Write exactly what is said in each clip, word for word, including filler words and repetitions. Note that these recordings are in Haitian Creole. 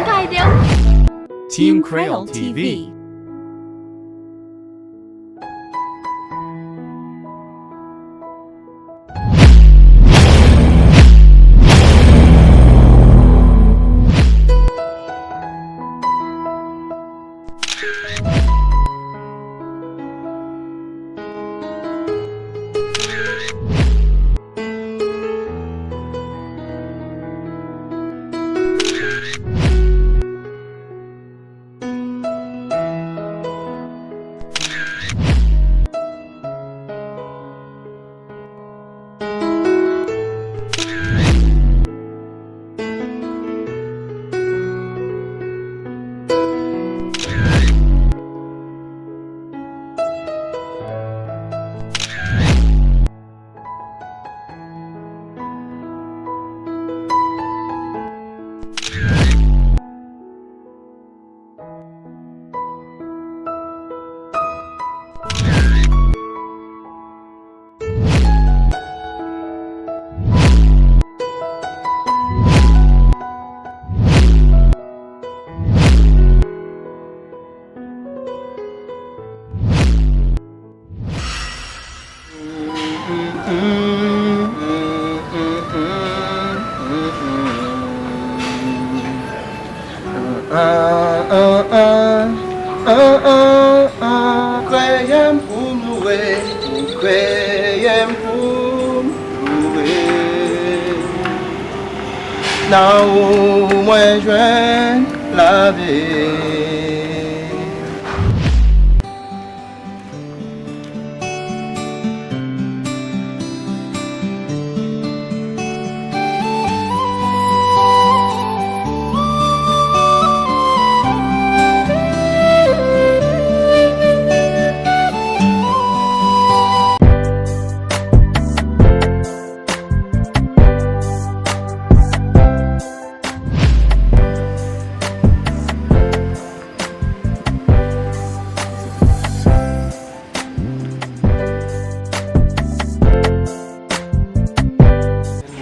Ka ede w. Team Creole T V. Ou kreye m pou m louwe, ou kreye m pou m louwe. Nan ou mwen jwenn lavi.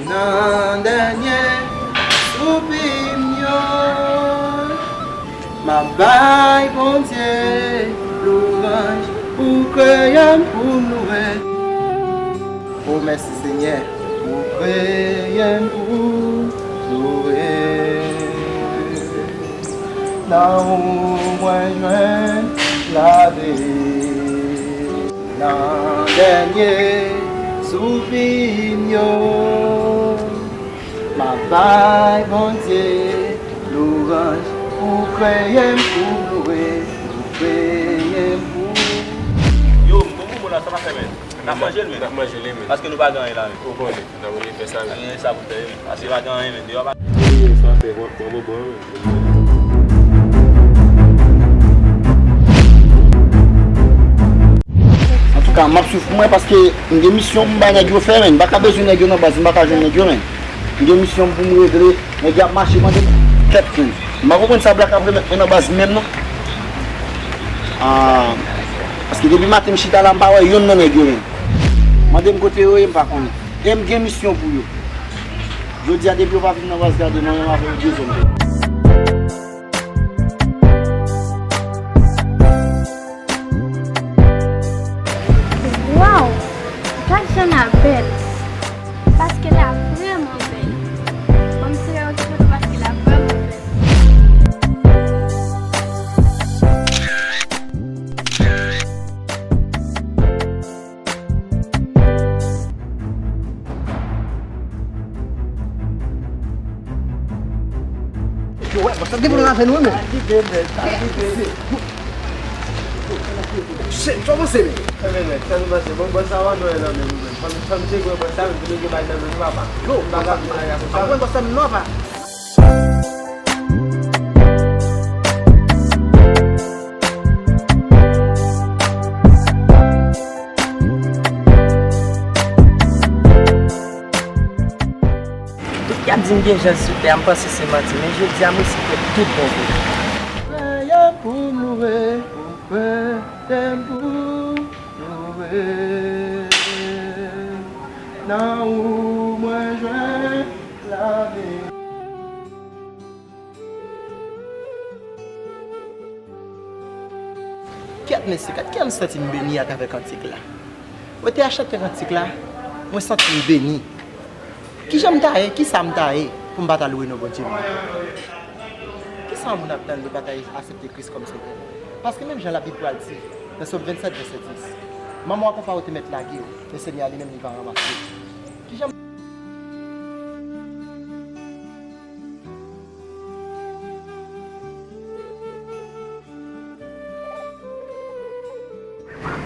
Nan dènye soupi m yo, m ap bay Bondye lwanj pou kreye m pou m louwe. O mèsi Senyè, ou kreye m pou louwe. Nan ou mwen jwenn lavi. Nan dènye soupi m yo, m ap bay Bondye lwanj. Ou kreye m pou m louwe, ou kreye m pou. Yo, m bon pou moun la, sa pa fè men. N ap manje l men. N ap manje li men. Paske nou pa gen anyen la men. Ou konnen, n ap oblije fè sa men. Anyen sa pou fè yo. Paske pa gen anyen men. Deyò pa. Wi, sa fè bon, bon, bon, bon, wi. Antouka, m ap swiv pou mwen paske m gen misyon pou m bay nèg yo fè men. M pa ka bezwen nèg yo nan baz, m pa ka jwenn nèg yo men. M gen misyon pou m regle. Nèg y ap mache mande kèt menm. M pa konprann sa Black ap remèt mwen nan baz menm non. Ah, paske depi maten m chita la, m pa wè yonn nan nèg yo menm. Mande m kote yo ye, m pa konnen. E m gen misyon pou yo. Jodi a, depi yo pa vin nan baz, gade mwen menm avè yo de zòn. Waw! Gad jan l bèl! Paske l vrèman bèl. Ban m sere yon ti foto paske l vrèman bèl. Yo, wè, sa depi nou avè nou, men. Sa w panse, men? Sa nou panse? Bon, bon, sa w ann wè nan men nou, men. Fanm, fanm se gwo, bon, sa, men, nou gen bagay nan men nou, papa. Yo, bagay nan men nou, papa. Tout y ap di m gen jan sou tè a, m panse se manti, men jodi a m resevwa tout bon vre. Kreye m pou m louwe, kreye m pou m louwe. Nan ou mwen jwenn lavi. Kèt mesye, gad kijan m santi m beni atravè kantik la. O T H chante kantik la, mwen santi m beni. Kijan m ta ye, kisa m ta ye pou m pa ta lwe non Bondye m? Kisa yon moun ap tann pou l pa ta aksepte Kris kòm Sovè? Paske menm jan Labib pral di, nan Sòm vennsèt, vèsè dis, manman w ak papa w te mèt lage w, men Senyè a li menm li va ranmase w. Kijan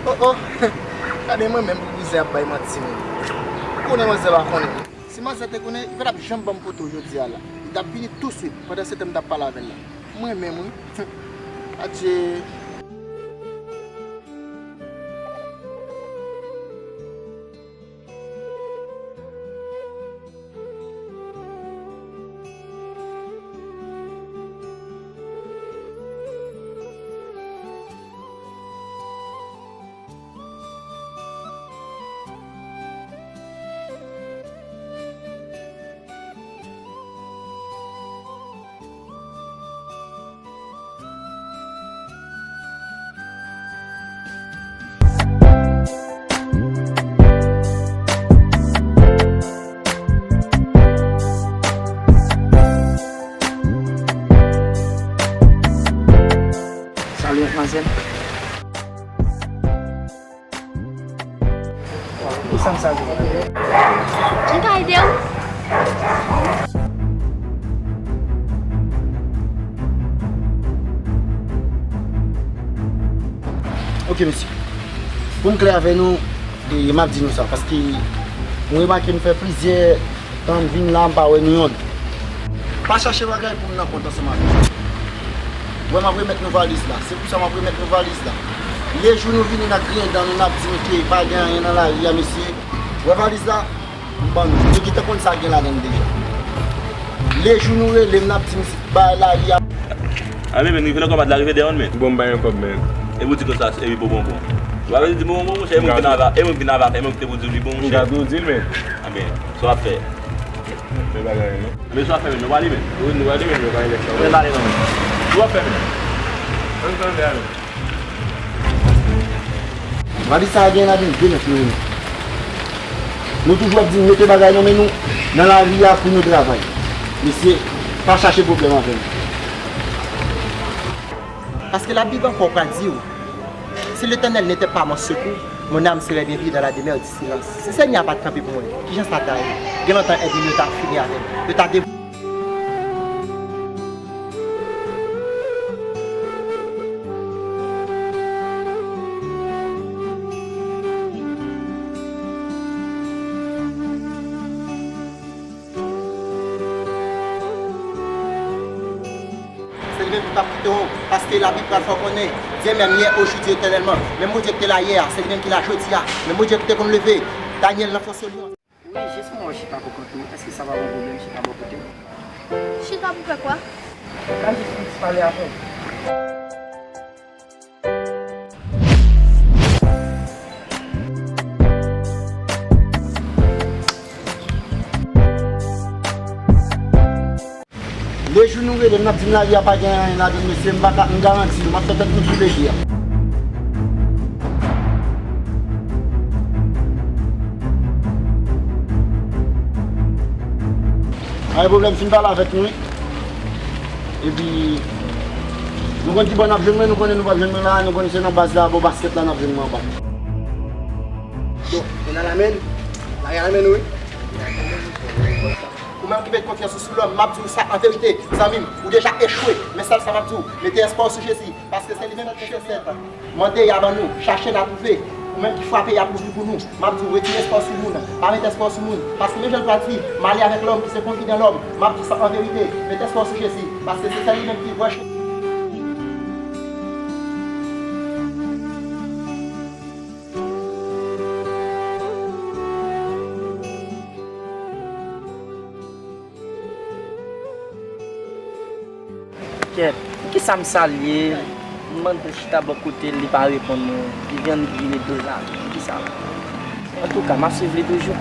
Oh, oh. Gade mwen menm pou bouzen ap bay manti menm. Konnen manzè pa konnen. Si manzè te konnen, li pa t ap janm ban m foto jodi a la. Li t ap vini touswit, pandan se tan m t ap pale avè l la. Mwen menm, wi. Adje. Salut, mademoiselle. Kisa m sa di? M ka ede w? Ok, mesye. Pou m klè avè nou, e, m ap di nou sa, paske mwen remake m fè plizyè tan m vin la, m pa wè nou yonn. Pa chache bagay pou m nan kont ansanm avè w. Wè m ap remèt nou valiz la. Se pou sa m ap remèt nou valiz la. Lejou nou vini n ap griyen dan nou, n ap di nou ke pa gen anyen nan lari a, mesye. Wè valiz la? M ban nou. Nou gentan konn sa gen ladan l deja. Lejou nou rele m, n ap di m si bay lari a. A men, men, rive nan konbat la, rive dèyè w, men. Bon, m bay yon kòb, men. E pou di konsa, e wi, bon, bon, bon. Ou pa vle di bon, bon, monchè, e mwen ki vin avè, e mwen ki vin avè, e mwen ki te pou di li bon, monchè. M ka tou di l, men. A men, sa w ap fè? Fè bagay, non. Men sa w ap fè, men, nou pale, men. Wi, nou pale, men, nou pale, men. Mwen pale, non, men. Sa w ap fè, men? Ann tande, a, men. Valiz sa a gen ladan l de nèf milyon. Nou toujou ap di n mete bagay nan men nou, nan lari a pou nou travay. Mesye, pa chache pwoblèm avè nou. Paske Labib ankò pral di w, si Letènèl n'était pas mon secours, mon âme serait bien prise dans la demeure du silence. Si Senyè a pa t kanpe pou mwen, kijan sa ta ye? Gen lontan ènmi m yo ta fini avè m. Yo ta de- Se li menm ki p ap kite w, paske Labib pral fè w konnen, Dieu même hier, aujourd'hui, éternellement. Menm Bondye ki te la yè a, se li menm ki la jodi a. Menm Bondye ki te konn leve Danyèl nan fosoliyon. Wi, jis mwen wè chita bò kote w. Èske sa pa yon pwoblèm, chita bò kote m? Chita pou fè kwa? M ka jis yon ti pale avè w. Lejou nou rele m, n ap di m lari a pa gen anyen ladan l, mesye, m pa ka, m garanti nou, m ap fè tèt nou boule di a. Pa gen pwoblèm, fin pale avèk nou, wi. Epi, nou konn ki bò n ap jwenn mwen, nou konnen nou p ap jwenn mwen la, nou konnen se nan baz la, bò baskèt la n ap jwenn mwen anba. Bon, nou nan lamèn, lari a nan men nou, wi. Ou menm ki met konfyans ou sou lòm, m ap di w sa an verite, zanmi m, ou deja echwe. Men sèl sa m ap di w, mete espwa w sou Jezi, paske se li menm ki chèf sèt. Mande, y a ban nou, chache, n a twouve. Ou menm ki frape, y ap louvri pou nou. M ap di w, retire espwa w sou moun, pa met espwa w sou moun, paske menm jan l pral di, malè avèk lòm ki se konfidan lòm. M ap di w sa an verite, mete espwa w sou Jezi, paske se sèl li menm ki vrè che- Kèt, kisa m sa l ye? M mande l chita bò kote l, li pa reponn mwen. Li vin vire do l la. Kisa? Antouka, m ap swiv li toujou.